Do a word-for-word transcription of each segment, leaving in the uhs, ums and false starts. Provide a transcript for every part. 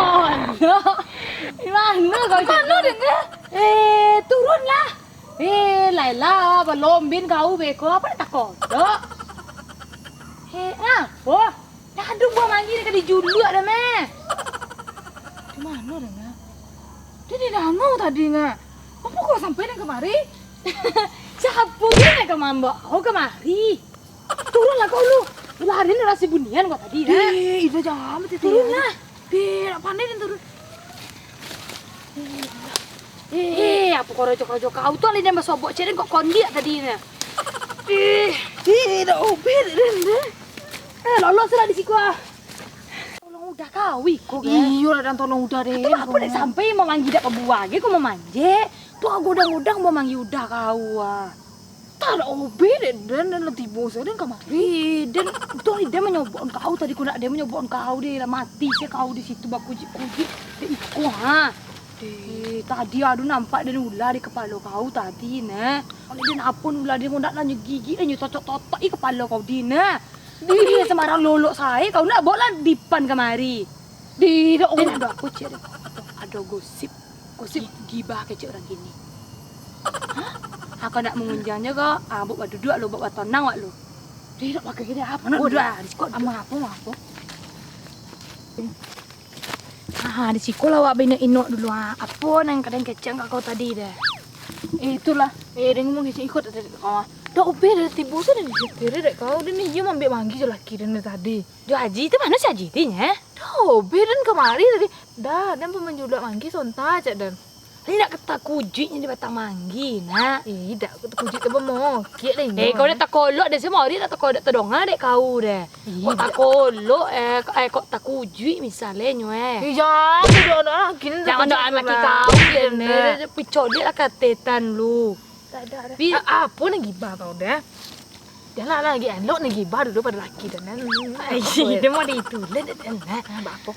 Oh, no. Di mano kau? Di mano, Dek? Eh, turunlah. Eh, Laila, balombin kau beko, apo nak takodok? Eh, ngapo? Dah ado buah manggi nan ka dijuluak dah, meh. Di mano dah, Ngak? Dah di dangau tadi, Ngak. Apo kau sampai nan kamari? Siapo nan ka mambao kau kamari? Turunlah kau lu. Lari ni rasi bunian kau tadi, dah. Eh, Ida jangan betul. Turunlah. Deh, nak pandai den turun. Eh, apo korojo-korojo kau tu, alih den basobok cek den kok kondiak tadi nah. Eh, eh, dak obeh den deh. Eh, lolos lah di siko ah. Tolong udah kau iko, kan? Iyo lah, dan tolong udah deh. Itu apo dek sampai mamanggi dak babuah ge, kau mamanjek. Tu agodang-godang mamanggi udah kau ah. Talah obeh dek den, den lah tibo sajo den kamari. Eh, den, untuang dek den manyobok kau tadi, kok ndak den manyobok kau, deh lah mati se kau di situ bakujuik-kujuik dek iko, ha. Eh, tadi ado nampak den ulah di kapalo kau tadi, nah. Kalau den apo ulah den, kok ndak lah nyo gigik, den nyo totok-totok i kapalo kau di, nah. Di, sembarang lolok sae kau, ndak bawa lah dipan kamari. Di, dak, den ado apo cek den? Ado gosip. Gosip gibah kecek urang kini. Hah? Kau nak mangunjang nyo ko, ah, buek baduduak lu, buek batonang wak lu. Deh, dak pakai kini apo? Mano duduak ah, di siko duduak. Apo, apo? Ah, di siko lah wak bainok-inok dulu ah. Apo nan ka den kecek ka kau tadi deh? Eh, itulah. Eh, den ngomong kecek iko tadi ka kau ah. Dak obeh dah tibo sajo di situ dek kau. Den iyo maambiak manggi jo laki den tadi. Jo Haji tu, mano si Haji tu nyo? Dak obeh den kamari tadi. Dah, den pun manjuluak manggi sonta cek den. Ini nak ka takujuik nyo di batang manggi, nak. Ih, dak, takujuik tu bamokek lah inyo. Eh, kau dak takolok deh, semua hari dak takolok, dak tadonga dek kau deh. Ih, kok dak takolok, eh, kok, eh, kok takujuik misalnyo, eh. Ih, jangan doa-doa lagi ni. Jangan doa laki kau deh, deh. Picolik lah katetan lu. Dak, dak, dak. Pi- A-, apo nan gibah kau deh? Jan lah lagi elok nan gibah dulu pado laki deh, nah. Ai, dia mau diitulah deh, nah. Ah, baapo?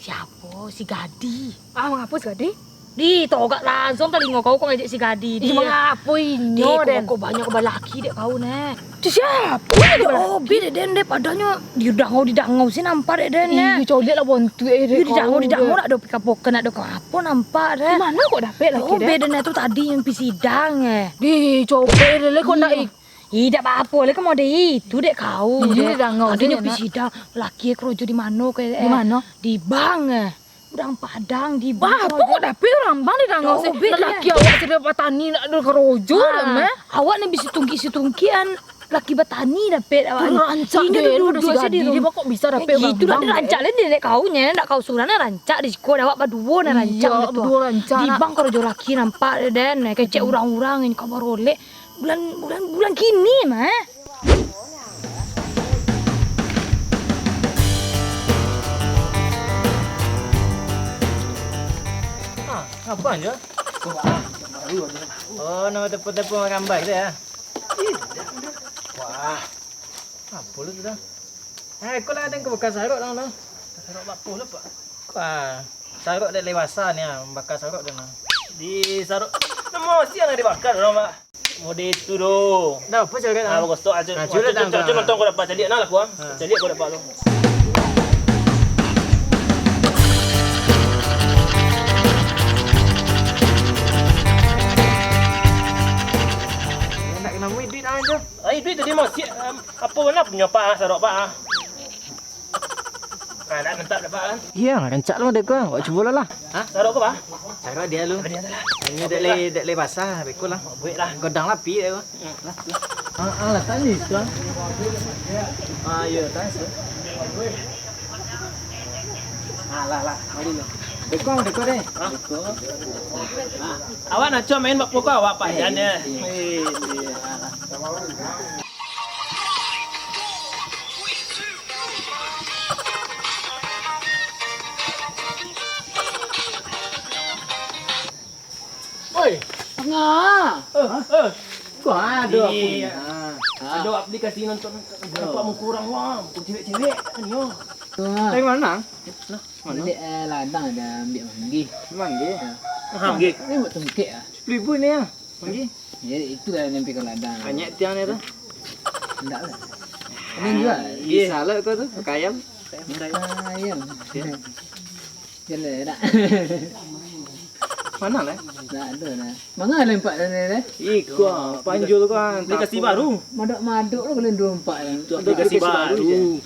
Siapo? Si Gadi. Ah, mangapo si Gadi? Di, togak langsuang talingo kau, kau ngajak si Gadi, di. Mangapo inyo, den? Kau banyak balaki dek kau, neh. Tu siapo? Di obi dek den, dek. Padanyo di dangau, di dangau si nampak dek den, neh. Iyo, coliak lah bontuak, eh, dek kau. Di dangau, di dangau, nak do pika pokan, nak do apo nampak, dek. Di mano kok dapek laki, dek? Obi den tu tadi nan pi sidang, eh. Di, copek, dek, kok nak ik- Ih, dak baapo lai, kok model itu dek kau, dek. Iyo, di dangau. Tadinyo pi sidang, laki korojo di mano, ke, eh? Di mano? Di bank, eh. Urang Padang di bank. Baapo kok dapek urang bank di dangau, se? Laki awak sudah batani, nak ado korojo dah, meh. Awak ni bisa tungkik-situngkikan, laki batani dapek awak ni. Rancak deh, duduk-duduk sajo di rumah. Kok bisa dapek urang bank, deh? Itulah rancak lah dek kau nyo, ndak kau surang lah rancak di siko, awak baduo nah rancak. Iyo, baduo rancak. Di bank korojo laki nampak deh, den. Kecek urang-urang ini kabar oleh. Bulan, bulan, bulan kini mah. Ah, ngapo, Jo? Oh, namo telepon-telepon gambar tu, yo? Wah, apo lu tu, dah? Ah, iko lah, ado nan ka baka sarok, dah, dah. Sarok apo lah, Pak? Ah, sarok dek lai basa ni, ah, baka sarok dah, nah. Di sarok, namo siang dibaka urang, Pak. Mode itu doh. Dah, apo cakap, ah, bagosok aja. Nah, cuba datang, cuba nonton kau dapat caliak nah lah, kuang. Ha. Caliak kau dapat tu. Nak kena mui duit aja. Ai, duit tadi masih, em, apo bana punyo Pak, ah, sarok Pak, ah. Ah, dah mantap dah, Pak, kan? Iyo, rancak lo dek ko. Awak cubo lah, lah. Ha? Sarok ko, Pak? Sarok dia lu. Apa dia tu lah? Inyo dek lai, dek lai basah, beko lah. Buek lah. Godang lah, pi dek ko. Hmm. Lah, lah. Ah, ah, lah, tadi tu, ah. Ah, iyo, tadi tu. Ah, lah, lah. Mari lah. Beko, beko deh. Ha? Beko. Ah. Awak nak cubo main bak pokok awak pajan deh. Eh, iyo. Oi, Panga. Eh, eh. Kau ado apo ni? Iyo. Ha. Ado aplikasi nonton, nampak muko urang, wah, muko cewek-cewek, kan, yo. Dari mano? Mano? Dek, eh, ladang ado ambiak manggih. Manggih? Yo. Manggih? Ni buek tungkek ah. Sapuluah ribu ni, yo. Manggih? Yo, itu lah nan pi ka ladang. Banyak tiang ni tu. Indak lah. Ini jua. Bisa lah kau tu, pakai ayam. Pakai ayam. Pakai ayam. Yo. Kena nak. Mana lah? Nak ada nak. Manga lah empat dah ni dah. Iko, panjul kan. Aplikasi baru. Madok-madok lah kalian dua empat kan. Tu aplikasi baru.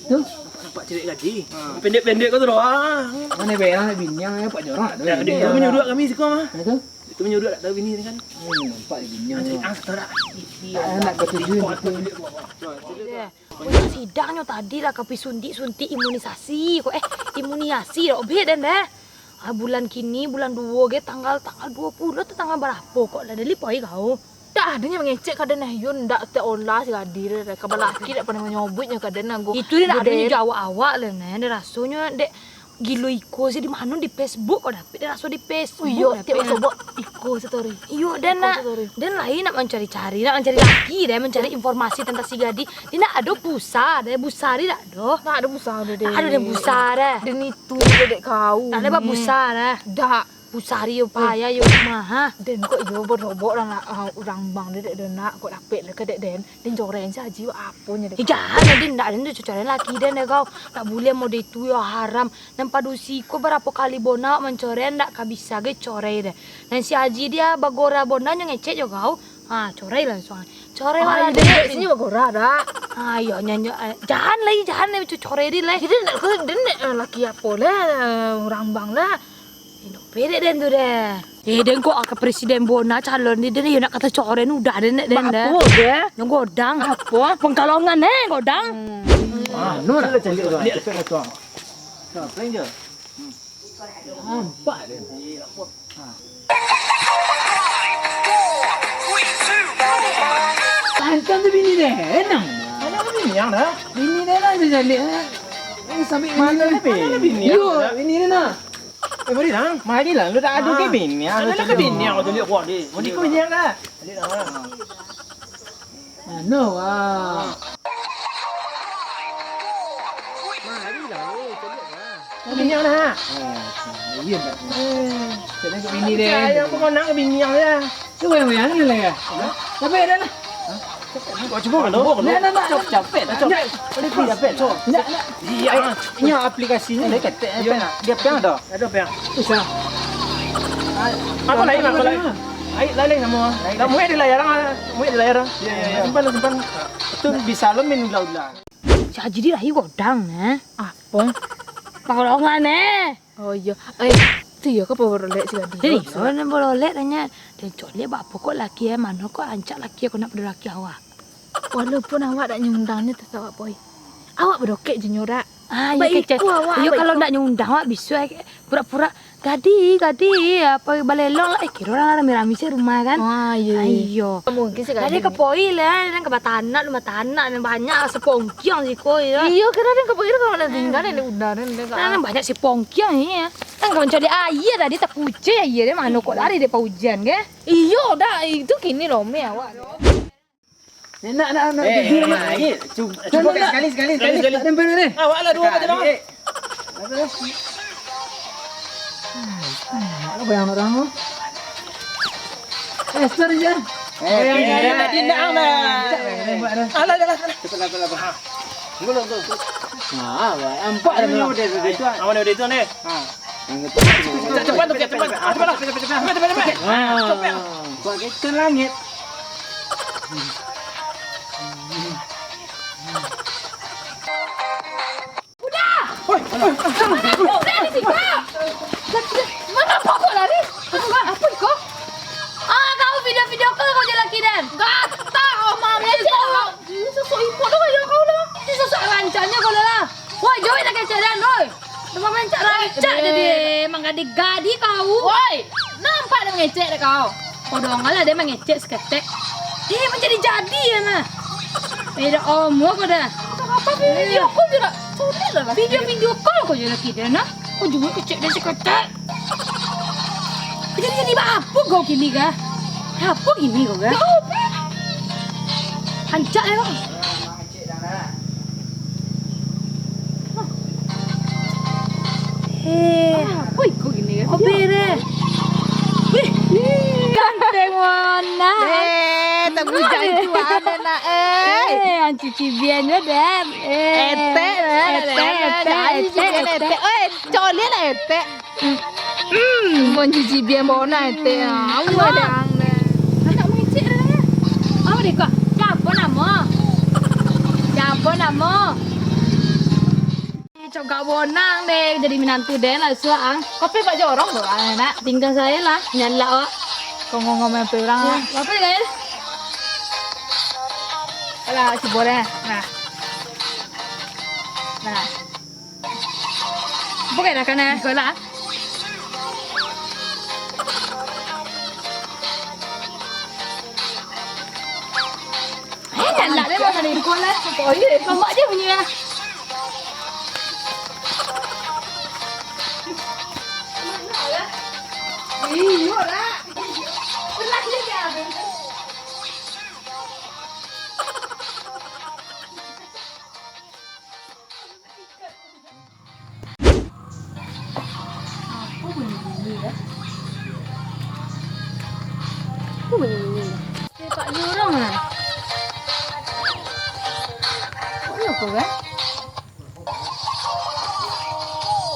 Tu? Nampak cewek gadih. Pendek-pendek kau tu doang. Mana bayar nak binian ya, Pak Jorok tu. Dia tu menyuruh kami siko mah. Nah, tu? Itu menyuruh tak tahu bini ni kan. Hmm, nampak binian. Cari angsa tak? Ah, nak ketujuan gitu. Banyak sidangnyo tadi lah, ka pai suntik-suntik imunisasi ko, eh, imuniasi dok beh den deh. Ah, bulan kini, bulan duo ge, tanggal, tanggal duo puluah tu tanggal barapo kok lah, dari poi kau? Dah, ado nyo mangecek ka den, eh, yo ndak teolah si gadih deh, ka balaki dak pernah manyobuiknyo ka den, anggo. Itu dia nak ado nyo jawab awak lah, nah, den rasonyo dek gilo iko si di mano di Facebook kau dapek, den raso di Facebook. Oh iyo, tiap sobok iko story. Iyo, den nak, den lai nak mancari-cari, nak mancari laki deh, mancari informasi tentang si gadih. Dia nak ado pulsa deh, pulsa dia dak ado. Dak ado pulsa ado deh. Ado den pulsa deh. Den itu dek kau. Dak ado pulsa deh. Dak. Pulsa dia yo payah yo mah. Den kok iyo berobok lah nak, ah, urang bank dek den nak, kok dapek lah ka dek den. Den joreng si Haji apo nyo dek. Eh, jangan lah, den dak, den tu cocoran laki den deh kau. Dak buliah mode itu yo, haram. Nan padusi ko barapo kali bona awak mancorei, ndak ka bisa ge corei deh. Nan si Haji dia bagora bona nyo ngecek jo kau. Ha, corei langsuang. Corei wala dek. Sini bagora dak? Ha, iyo nyo nyo, eh, jahan lai, jahan lai, corei di lai. Jadi nak ke den nak, eh, laki apo lah, eh, urang bank lah. Inok pedek den tu deh. Eh, den kok ka presiden bona calon di den, yo nak kato corei udah den nak den deh. Apo deh? Nyo godang. Apo? Pangkalongan eh, godang. Hmm. Ah, no lah. Lihat, lihat, lihat. Nah, prank je. Nampak dia. Pantang tu bini dia, enang. Mana bini yang dah? Bini dia lah dia cari. Eh, sampai mana bini? Mana bini? Yo, bini dia nah. Eh, mari lah. Mari lah. Lu tak ada ke bini? Ada ke bini yang kau tunjuk kuat ni? Mau ikut bini yang dah. Anu, ah. Bini yang dah. Oh, iya, tak. Saya nak bini dia. Yang pokok nak bini yang dah. Cuba yang, yang ni lah ya. Tapi ada lah. Kau cuba kan? Nak, nak, nak. Capek, capek. Nak. Boleh capek, cok. Nak, nak. Iya. Ini aplikasinya dia ketek, dia pernah. Dia pernah dah. Ada apa yang? Susah. Apa lain, apa lain? Ai, lain, lain sama. Dah muai di layar, ah. Muai di layar, ah. Ya, ya, ya. Simpan, simpan. Itu bisa lo main ulah-ulah. Si Haji di lahir godang, nah. Apa? Pangolongan, eh. Oh, iya. Eh, tu ya, kau baru lek si Haji. Jadi, oh, nak baru lek tanya. Dan colek bapa kok laki, eh, mano kok rancak laki, aku nak pada laki awak. Walaupun awak dak nyundang nyo, tetap awak poi. Awak badokek jo nyo dak? Ah, iyo, kecek. Iyo, kalau ndak nyundang awak biso, eh, pura-pura, "Gadih, gadih, apo balelong lah." Eh, kiro urang rami-rami se rumah kan? Ah, iyo, iyo. Mungkin se gadih. Gadih ka poi lah, nan ka batanak, rumah tanak, nan banyak lah sepongkiang siko, iyo. Iyo, kiro nan ka poi lah, kalau nak tinggal, nan udah, nan, nan banyak sepongkiang ni, ya. Nan ka mancari aia tadi, takucai aia dia, mano kok lari dek paujan, ke? Iyo, dak, itu kini rome awak. Nak, nak, nak, eh, jujur, nak. Nah, ini, cu-, cuba nak, sekali, sekali, sekali. Sekali, sekali. Tak ada benda ni. Awak lah dua macam mana? Eh. Apa yang orang tu? Eh, sorry, Jan. Eh, bayang, eh, bayang. Tadi nak, nak. Alah, alah, alah. Cepat, cepat, cepat. Ha. Tunggu, tunggu, tunggu. Nah, nampak dah. Ini udah, udah tu, ah. Awak dah udah tu, ni. Ha. Cepat, cepat, cepat, cepat. Ah, cepat lah. Cepat, cepat, cepat. Cepat, cepat, cepat. Ah. Cepat. Bagaikan langit. Udah! Oi, oi, oi. Udah di situ. Mana apa kau lari? Apa, apa kau? Ah, kau video-video call kau je laki den. Gatak kau, Mam. Ini sosok imut tu kayak kau dah. Ini sosok rancaknya kau lah. Woi, jauh nak kecek den, woi. Dah mamancak rancak tadi. Eh, manggadih-gadih kau. Woi, nampak dah mangecek dah kau. Kau dongalah dia mangecek saketek. Eh, manjadi-jadi ya mah. Eh, dah omo kau dah. Apa video call je dah. Sulit lah. Video-video call kau je laki dia nah. Kau juga kecek dia saketek. Jadi-jadi apa kau kini kah? Apa kini kau kah? Kau apa? Rancak ya kau. Eh. Ah, apa iko gini kan? Kopi deh. Wih, kan. Tengok nah. Eh, tak bujang itu, ah, nak, eh. Eh, anci cibian je, Den. Eh, etek, eh, etek, etek, etek, etek, etek. Eh, coliak lah etek. Hmm, mun cibian bona etek, ah. Amu ada ang, nah. Anak mengecek dah, ya. Apa deh, kok? Siapa nama? Siapa nama? Eh, cok gak bonang deh, jadi minantu deh lah, suah ang. Kopi Pak Jorong tu, ah, nak tinggal saya lah, nyalak, oh. Kau ngomong apa orang, ah? Apa deh? Alah, si boleh. Nah. Nah. Bukan dah kan, eh? Bukan lah. Eh, nyalak deh, makan ikon lah. Oh, iya, tombak je bunyi lah. Iyo lah. Pernah je dia. Apo bunyi-bunyi dah? Apo bunyi-bunyi dah? Eh, Pak Jurong ah. Kok iyo ko kan?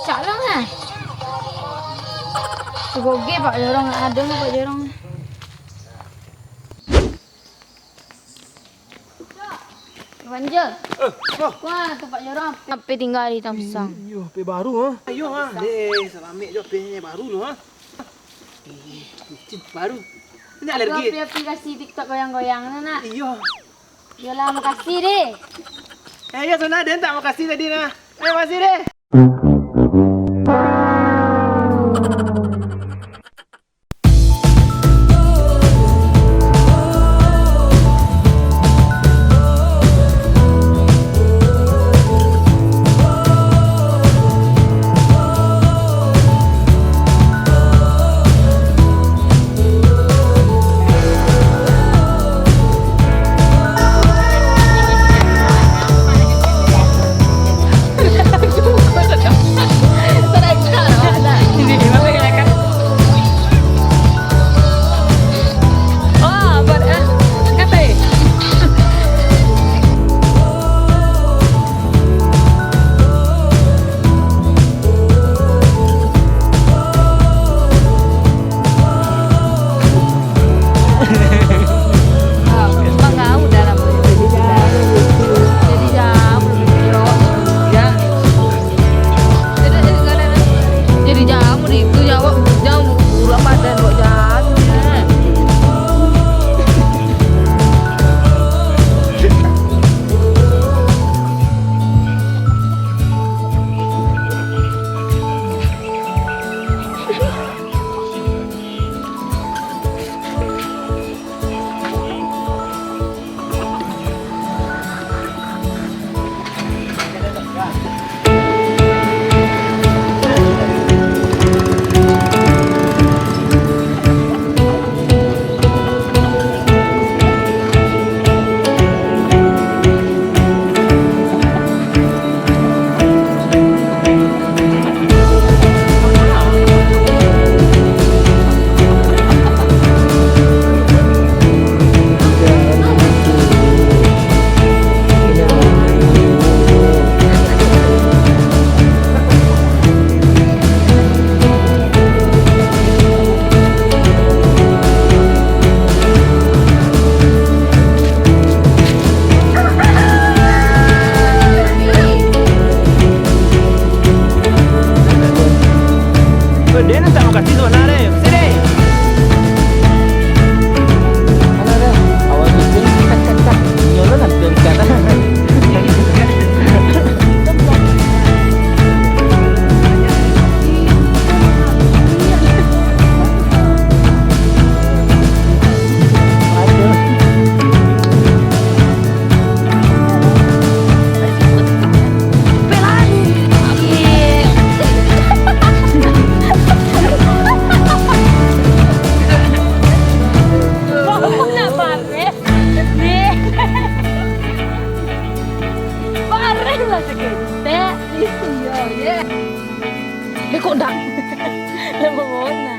Cak lang ah. Sugoge Pak Jurong, ado ndak Pak Jurong? Manja. Eh, apa? Wah, tu Pak Jorong. Sampai tinggal di Tamsang. Iyo, P baru, ha? Iyo, ha. Deh, salamat jo P baru tu, ha. Eh, licin baru. Ini alergi. Apo aplikasi TikTok goyang-goyang tu, nak? Iyo. Yolah, makasih, deh. Eh, iyo, sana, den tak makasih tadi, nah. Eh, makasih, deh. Jadi jamur itu, jawab, jauh murah badan, buat jamur, ya. Deh, nanti makasih tu, nah, deh. Makasih, deh. Alah, deh. Awal tu, cek, cek, cek, cek. Nyo lo nanti, cek. Bareng lah saketek. Iyo, ye. Eh, kok dak? Lama banget, nah.